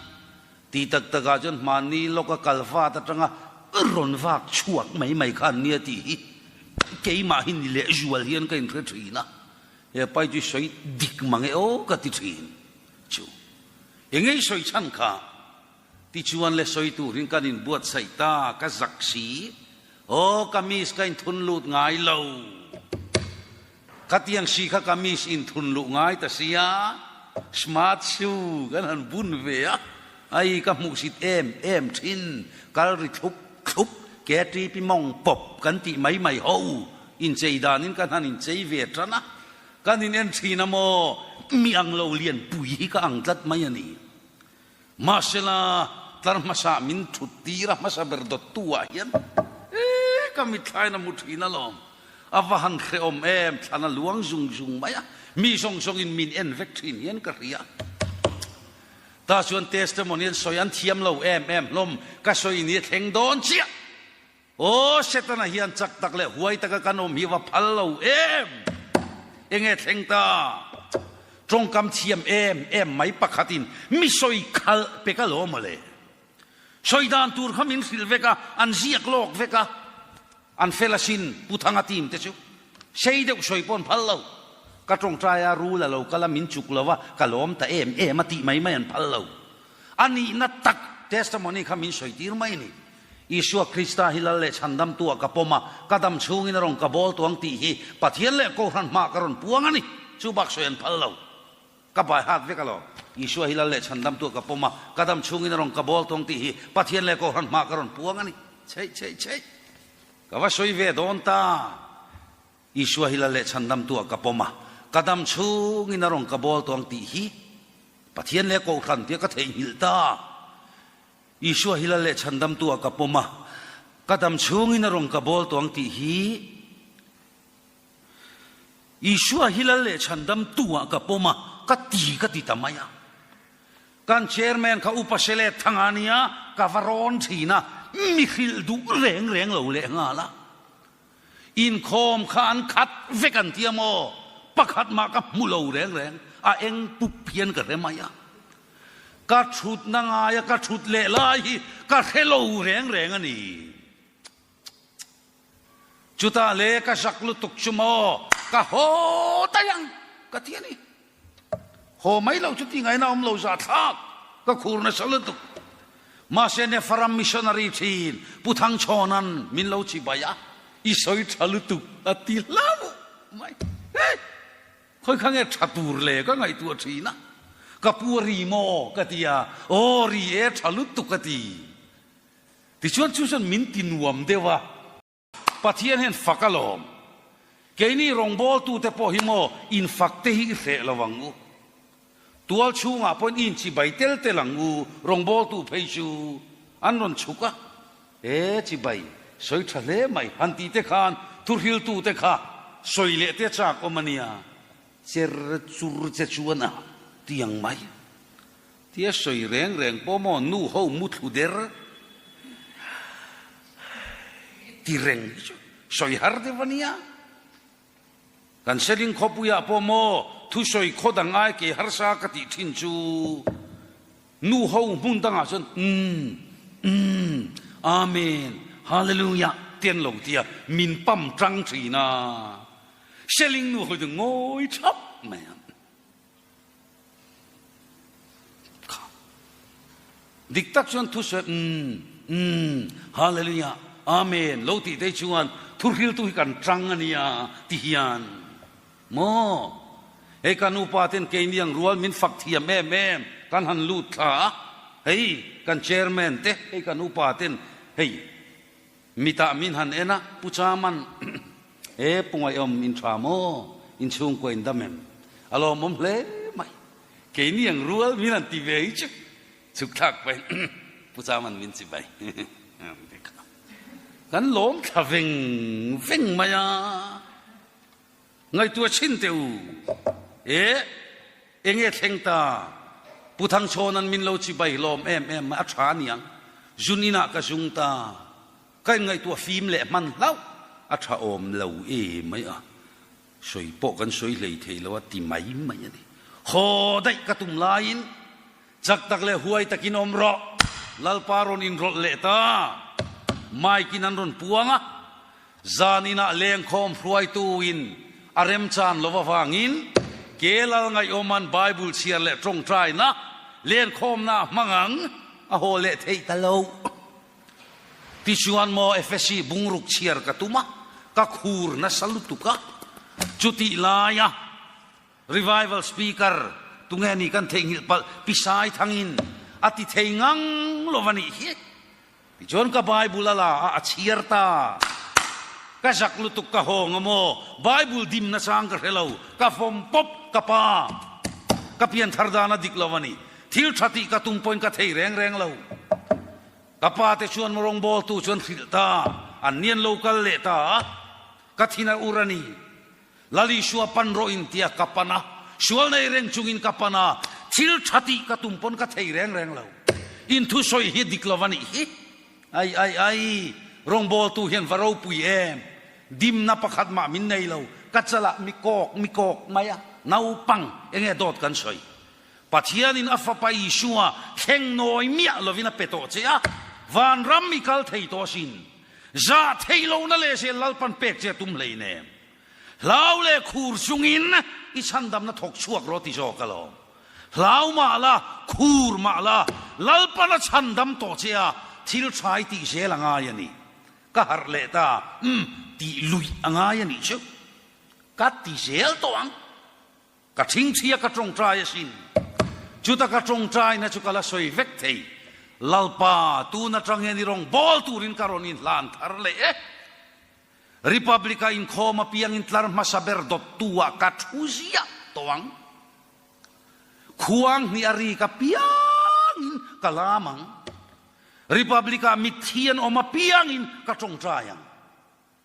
Ti tak takah chuan hmanni lawka kal vat atanga rawn vak chhuak mai mai kha an nia tih hi keimah hi ni leh zual hian ka inhre thin a. He pai chu sawi dik mang e aw ka ti thin chu. Engei sawi chhan kha tichuan le sawi turin kan inbuatsaih ta ka zak si. Aw kamis ka inthun lut ngai lo. Khatiang si kha kamis inthun luh ngai ta sia smart shoe kan han bun ve a, ai ka hmuhsit em em thin kal ri thlup thlup KTP mawng pawp kan tih mai mai ho. Inchei danin ka hnan inchei ve tan a, kan in en thin a maw? Mi ang lo lian pui hi ka ang tlat mai a ni. Mahsela, tlar hmasa min thut tir a hmasa ber dawttu ah hian ee ka mitthlain a mu thin alawm. A va han hrehawm em, thlan a luang zung zung mai a, mi zawng zawngin min en vek thin hian ka hria. Tah chuan testimony an sawi an thiam lo em em hlawm, ka sawi ni a thleng dawn chiah. Aw, Setana hian chak tak leh huai taka kan awm hi va phal lo em! Enge thleng ta? Tawngkam thiam em em mai pakhatin mi sawi khalh pe ka lo mawle. Sawi dan tur kha min hrilh vek a, an ziak lawk vek a, an fel asin Pu Thanga team te chu. Sei deuh sawi pawh an phal lo. Ka tawngtai a, rul a lo kal a, min chuk lo a, ka lawm ta em em a tih mai mai an phal lo. A nihna tak testimony kha min sawi tir mai a ni. Isua Krista hi Lal leh Chhandamtu-ah ka pawm a, ka dam chhungin a rawn ka bawl tuang tih hi Pathian leh Kohhran hmaah ka rawn puang a ni. Chu bak sawi an phal lo. Ka bai hat vek alawm. Isua hi Lal leh Chhandamtu-ah ka pawm a, ka dam chhungin a rawn ka bawl tuang tih hi Pathian leh Kohhran hmaah ka rawn puang a ni. Chheih chheih chheih. Ka va sawi ve dawn ta. Isua hi Lal leh Chhandamtu-ah ka pawm a, ka dam chhungin a rawn ka bawl tuang tih hi Pathian leh Kohhran tia ka theihnghilh ta. Isua hi Lal leh Chhandamtu ah ka pawm a, ka dam chhungin a rawn ka bawl tawh ang tih hi Isua hi Lal leh Chhandamtu ah ka pawm a, ka ti ka ti ta mai a. Kan chairman kha Upa Sele Thanga nia ka va rawn thin a, mi hrilh duh reng reng lo leh nghal a. Inkhawm kha an khat vek an ti a maw? Pakhat mah ka hmu lo reng reng, a eng pup hian ka hre mai a. Ka thutna ngaia ka thut leh lai hi ka hre lo reng reng a ni. Chutah le ka zak lutuk chu maw ka haw daih ang ka ti a ni. Haw mai lo chu ti ngaihna awm lo zahthlak ka khur nasa lutuk. Mahse Nefaram missionary thin Pu Thangchhawna'n min lo chibai a, i sawi tha lutuk a ti hlauh mai. Hei! Khawi kha nge tha tur le ka ngaihtuah thin a, ka pu a ri maw ka ti a, aw ri e tha lutuk a ti. Tichuan chu chuan min ti nuam deuh a. Pathian hian fak alawm. Keini rawngbawltute pawh hi maw infak te hi i hreh lo ang u. Tual chhungah pawhin i inchibai tel tel ang u, rawngbawltu phei chu an rawn chhuk a. E chibai, sawi tha hle mai, han tih te khan thuhriltute kha sawi leh te chak awm a nia. Cher chur che chuan a ti ang mai. Tia sawi reng reng pawh maw nu ho muthlu der ti reng hi chu sawi har deuh a nia. Kan Seling khawpuiah pawh maw thusawi khaw dang ai kei harsa ka tih thin chu nu ho hmun dangah chuan umm umm Amen Hallelujah ti an lo tia min pam tang thin a. Seling nu ho chu ngawi thap mai a. Kha. Dik tak chuan thu sawi umm umm Hallelujah Amen lo tih te chuan thu hriltu hi kan tang a nia ti hian maw hei kan upa ten keini ang rual min fak thiam em em kan han lut thla a hei kan chairman te hei kan upa ten hei mitah min han en a Pu Chaman He Pungaihawm in tha maw? In chhungkua in dam em? A lawmawm hle mai. Keini ang rual min han ti ve hi chu chhuk thlak pahin Pu Chaman min chi bai kan lawm thla veng veng mai a. Ngaihtuah chhin teh u. E, enge thleng ta? Pu Thangchhawna'n min lo chi bai lawm em em mai a tha aniang. Zun inah ka zung ta. Ka inngaihtuah fim leh hman hlauh a tha awm lo e mai a, sawi pawh kan sawi hlei thei lo a ti mai mai a ni. Haw daih ka tum laiin chak tak leh huai takin awm rawh, Lalpa rawn inrawlh leh ta. Mike in an rawn puang a, zan inah lengkhawm hruaituin a remchan lo avangin ke lal ngaihawman Bible chhiar leh tawngtaina lenkhawmna a hmang ang a haw leh theih ta lo. Tichuan maw Efesi bungruk chhiar ka tum a, ka khur nasa lutuk a. Chutih laia Revival Speaker tunge ni kan theihnghilh palh Pisai thangin a ti thei ngang lo va nih hi. Tichuan ka Bible a la a, a chhiar ta. Ka zak lutuk ka hawng a maw, Bible dim nachang ka hre lo, ka fawm pawp ka pa. Ka pianthar dan a dik lo a ni. Thil tha tih ka tum pawhin ka thei reng reng lo. Ka pa te chuan rawngbawltu chuan hrilh ta, an nian lo kal leh ta a, ka thin a ur a ni. Lal Isua pan rawh in tia ka pan a, sual nei reng chungin ka pan a, thil tha tih ka tum pawn ka thei reng reng lo. In thusawi hi dik lo a nih hi. Ai ai ai, rawngbawltu hian va ropui em, dimna pakhat mah min nei lo, ka chalah mi kawk mi kawk mai a, naupang enge dawt kan sawi. Pathianin a Fapa Isua thleng nawi miah lovin a pe tawh che a, vanram i kal thei tawh asin. Zah theih lohna leh zel Lalpan pek che a tum hlei nem. Hlau leh khur chungin i chhandamna thawk chhuak rawh ti zawk alawm. Hlau mah la, khur mah la, Lalpan a chhandam tawh che a, thil tha i tih zel a ngai a ni. Ka harh leh ta, umm, tih luih a ngai a nih chu. Ka ti zel tawh ang. Ka thingthia ka tawngtai asin. Chuta ka tawngtaina chu ka la sawi vek thei. Lalpa, tun atang hian i rawn bawl turin ka rawn inhlan thar leh e. Republic-a inkhawm apiangin tlar hmasa ber dawttu-ah ka thu ziah tawh ang. Khuang hnih a rik apiangin ka lam ang. Republic-ah mitthi an awm apiangin ka tawngtai ang.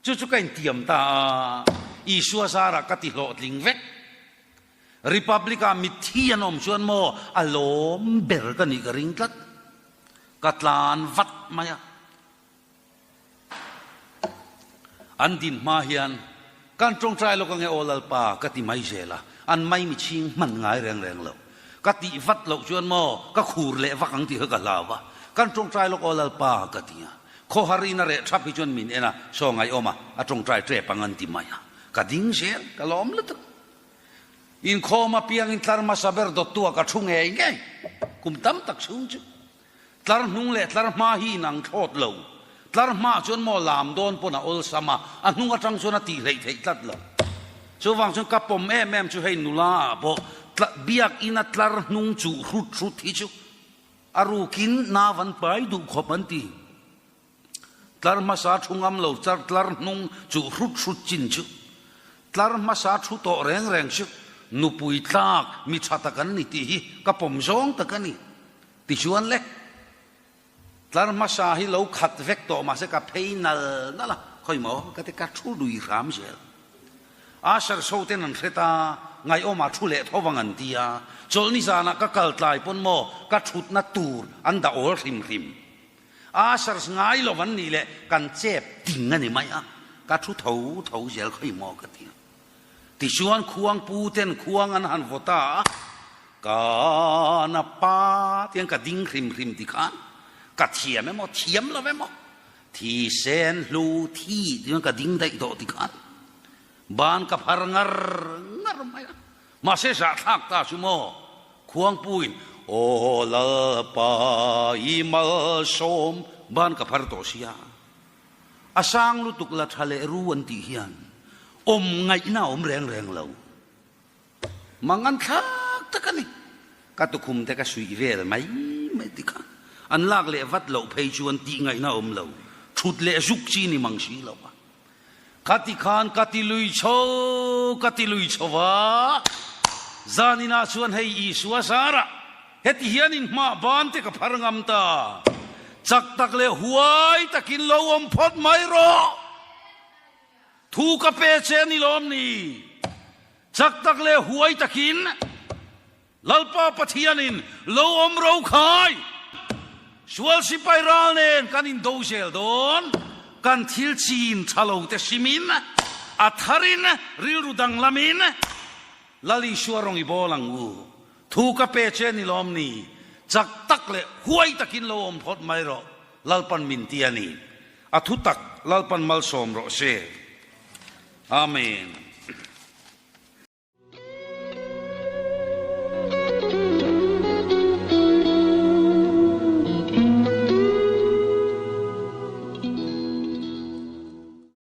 Chu chu ka intiam ta a, Isua zarah ka ti hlawhtling vek. Republic-ah mitthi an awm chuan maw a lawm ber ka nih ka ring tlat. Ka tlan vat mai a. An din hma hian kan tawngtai lawk ange aw Lalpa ka ti mai zel a, an mai mi chhing hman ngai reng reng lo. Ka tih vat loh chuan maw ka khur leh vak ang tih kha ka hlau a, kan tawngtai lawk aw Lalpa ka ti a. Khawhar in a reh thap hi chuan min en a, saw ngaihawm a, a tawngtai tep ang an ti mai a. Ka ding zel, ka lawm lutuk. Inkhawm apiangin tlar hmasa ber dawttu ah ka thu ngei ngei. Kum tam tak chhung chu. Tlar hnung leh tlar hma hi inang thlawt lo. Tlar hmaah chuan maw lam dawn pawn a awlsam a, a hnung atang chuan a tih hleih theih tlat lo. Chuvang chuan ka pawm em em chu hei nula ah pawh biakina tlar hnung chuh hrut hrut hi chu a rukin nau an pai duh khawp an ti. Tlar hmasa thu ngam lo char tlar hnung chuh hrut hrut chin chu tlar hmasa thu tawh reng reng chu nupui tlak mi tha tak an ni tih hi ka pawm zawng tak a ni. Tichuan le, tlar hmasa hi lo khat vek tawh mahse ka phei nal nal a, khawi maw ka ti ka thu lui hram zel. Asher so ten an hre ta, ngaihawmah thu leh tho vang an ti a, chawlhni zanah ka kal tlai pawn maw ka thutna tur an dah awl hrim hrim. Ashers ngai lo an nih leh kan chep ting a ni mai a, ka thu tho tho zel khawi maw ka ti a. Tichuan khuangpu ten khuang an han vaw ta a, Ka na pa tiang ka ding hrim hrim ti khan ka thiam emaw thiam lo emaw thi sen hlu thi tiang ka ding daih tawh ti khan ban ka phar ngar ngar mai a. Mahse zahthlak ta chu maw khuangpu in Aw Lalpa i malsawm ban ka phar tawh sia. A sang lutuk la tha leh ru an tih hian awm ngaihna a awm reng reng lo. Mang an thlak tak a ni. Ka tukhum te ka suih vel mai mai ti kha an lak leh vat loh phei chuan tih ngaihna a awm lo. Thut leh zuk chi ni mang si lo a. Ka ti khan ka ti lui chho ka ti lui chho va, zaninah chuan hei Isua zarah heti hian inhmah ban te ka phar ngam ta. Chak tak leh huai takin lo awm phawt mai rawh. Thu ka pe che ni lawm ni. Chak tak leh huai takin Lalpa Pathianin lo awm ro khai. Sual sipai ral nen kan indo zel dawn. Kan thil chin tha lo te hrimin, a tharin, rilru danglamin Lal Isua rawng i bawl ang u. Thu ka pe che ni lawm ni. Chak tak leh huai takin lo awm phawt mai rawh. Lalpan min ti a ni. A thu tak Lalpan malsawm rawh se. Amen.